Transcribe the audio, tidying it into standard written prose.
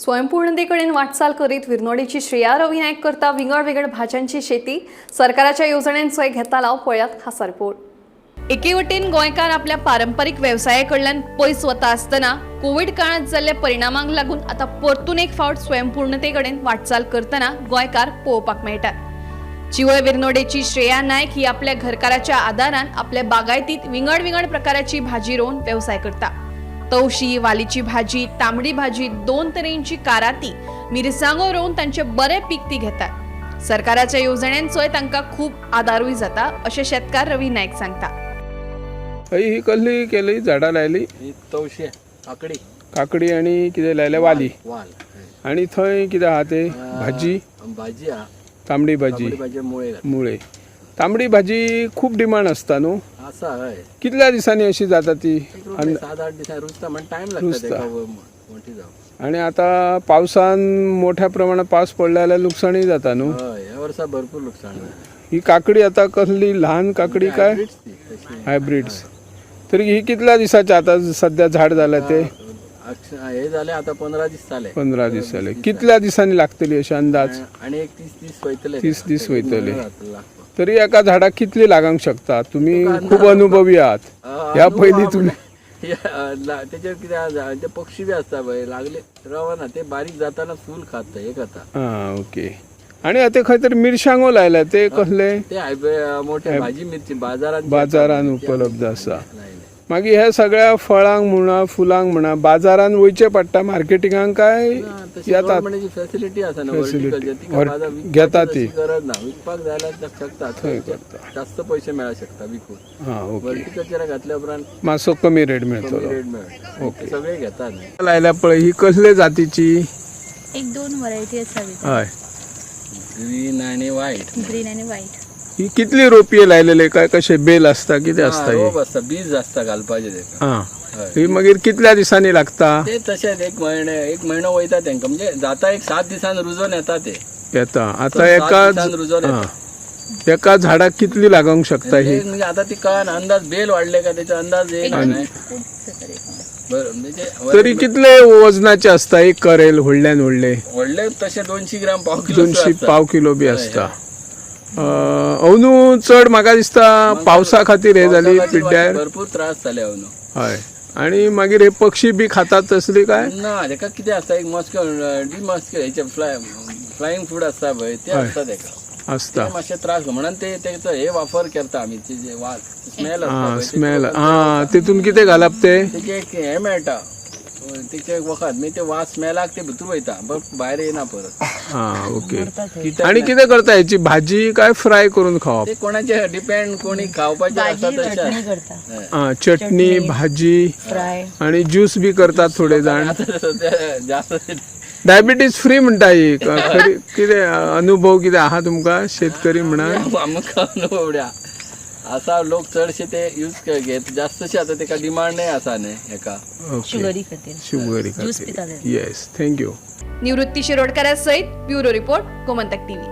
स्वयंपूर्णतेकडेन वाटचाल करीत विर्नोडेची श्रेया रवी नायक करता विंगड विंगड भाज्यांची शेती. सरकाराच्या येवजण्यांचोय घेता लाव. पळयात खासा रिपोर्ट. एके वटेन गोंयकार आपल्या पारंपरीक वेवसाया कडल्यान पयस वता आसतना कोवीड काळांत जाल्ल्या परिणामांक लागून आतां परतून एक फावट स्वयंपूर्णते कडेन वाटचाल करतना गोंयकार पळोवपाक मेळटात. चिवळ विर्नोडेची श्रेया नायक ही आपल्या घरकाराच्या आदारान आपल्या बागायतीत विंगड विंगड प्रकाराची भाजी रोवन वेवसाय करता. तवशी, वालीची भाजी, तांबडी भाजी, दोन तरेंची काराती, मिरसांगो रोवन तांचे बरे पीक ती घेतात. सरकाराच्या येवजण्यांचोय तांकां खूब आदारूय जाता अशें शेतकार रवी नायक सांगता. हय, ही कसली केली झाडां लायली? ही तवशे, काकडी. काकडी आनी कितें लायलें? वाली? वाल. आनी थंय कितें आहा ते भाजी? भाजी आहा. तांबडी भाजी. तांबडी भाजी, मुळे घातली. मुळे. तांबडी भाजी खूब डिमांड आसता न्हू? आसा, हय. कितल्या दिसांनी अशी जाता ती? एक रोपे 7-8 दिसांनी रुजता, म्हण टायम लागता. रुजता. तेका मोठी जावपाक. आनी आतां पावसान मोठ्या प्रमाणात पावस पडला जाल्यार लुकसाणूय जाता न्हू? हय, ह्या वर्सा भरपूर लुकसाण जालें. ही काकडी आतां कसली? ल्हान काकडी काय? Hybrids ती तशी. हायब्रिड्स. तरी ही कितल्या दिसाचे आतां सद्या झाड जाल्या ते? हे जाले आता 15 दीस जाले. 15 दीस जाले. कितल्या दिसांनी लागतली अशें अंदाज? आणि एक 30 दीस वयतले. 30 दीस वयतले. महिनो जातलो लागपाक. तरी एका झाडाक कितली लागूंक शकता? तुमी खूब अनुभवी आहात. ह्या अनुभव पयलीं आहा. तुमी तेचेर कितें आसा, ते पक्षी बी आसता पळय, लागले रवना, ते बारीक जाताना फूल खाता, हे खाता. आं, ओके. आनी आतां खंय तरी मिरसांगो लायल्या, ते कसले? ते हायब्रीड मोठे भाजी मिरची बाजारात. बाजारान उपलब्ध आसा. लायले. मागीर ह्या सगळ्या फळांक म्हणा, फुलांक म्हणा, बाजारान वयचें पडटा मार्केटिंगाक काय ना, तशी येतात? गव्हर्नमेंटाची फॅसिलिटी आसा ना. Facility. व्हर्टिकल्चर तिका बाजार विकपाची घेता तशी ती. गरज ना. विकपाक जाल्यार शकता. थंय करता. जास्त पैसे मेळा शकता विकून. हां, ओके. व्हर्टिकल्चराक घातल्या उपरांत मातसो कमी रेट कमी मेळटलो. रेट मेळटा. ओके. सगळे घेतात न्ही. लायल्या पळय, ही कसले जातीची? एक दोन व्हरायटी आसा. हय. ग्रीन आणि व्हाईट. ग्रीन आणि व्हाईट. ही कितली रोपये लायलेले काय कशे बेल आसता, कितें आसता ही? रोप आसता, बीज आसता घालपाचे तेका. आं. हय. ही मागीर कितल्या दिसांनी लागता? ते तशेंच एक म्हयने, एक म्हयनो वयता तेंका, म्हणजे जाता एक 7 दिसान रुजोन येता ते. येता आता. सात एका दिसान रुजोन येता. आं. एका झाडाक कितली लागूंक शकता ही? ते म्हणजे आता ती कळना, अंदाज बेल वाडले का त्याचा अंदाज येयना न्हय. खूप जाता रे. बरं, म्हणजे तरी कितले वजनाचे आसता एक करेल व्हडल्यान व्हडले? व्हडले तशे 200 ग्राम, पाव किलो. 200, पाव किलो बी आसता. अंदू चड म्हाका दिसता पावसा खातीर हे जाली पिड्ड्यार. भरपूर त्रास जाले अंदू. हय, आणि मागीर हे पक्षी बी खातात तसली काय? ना, तेका कितें आसता, एक मॉस्किटो डी मॉस्किटो हेचे फ्लायिंग फूड आसता पळय, ते आसता तेका. आसता. ते मातशे त्रास म्हणून ते तेचो हे वापर करता आमी, ते जे वास स्मेल आसता आं पळय, स्मेल. आं, तितून कितें घालप ते? तेचे एक हे मेळटा, तेचे एक वखद, मागीर ते वास स्मेलाक ते भितर वयता, बट भायर येयना परत. आं, ओके. कीटक. आणि कितें करता हेची? भाजी काय फ्राय करून खावप? ते कोणाचे डिपेंड, कोणी खावपाचे आसता भाजी, तशें. चटणी करता. आं, चटणी, भाजी. फ्राय. आणि ज्यूस बी करतात थोडे जाण. आता सध्या जास्त डायबिटीज फ्री म्हणटा ही. खरी कितें अनुभव कितें आहा तुमकां शेतकरी म्हणा? आमकां अनुभव आसा, लोक चडशे ते यूज घेत जास्तशे, आता तेका डिमांडय आसा न्ही हेका. ओके. शुगरी खातीर. शुगरी ज्यूस खातीर. पिता ते. Yes, thank you. निवृत्ती शिरोडकारा सयत ब्युरो रिपोर्ट, गोमंतक टीव्ही.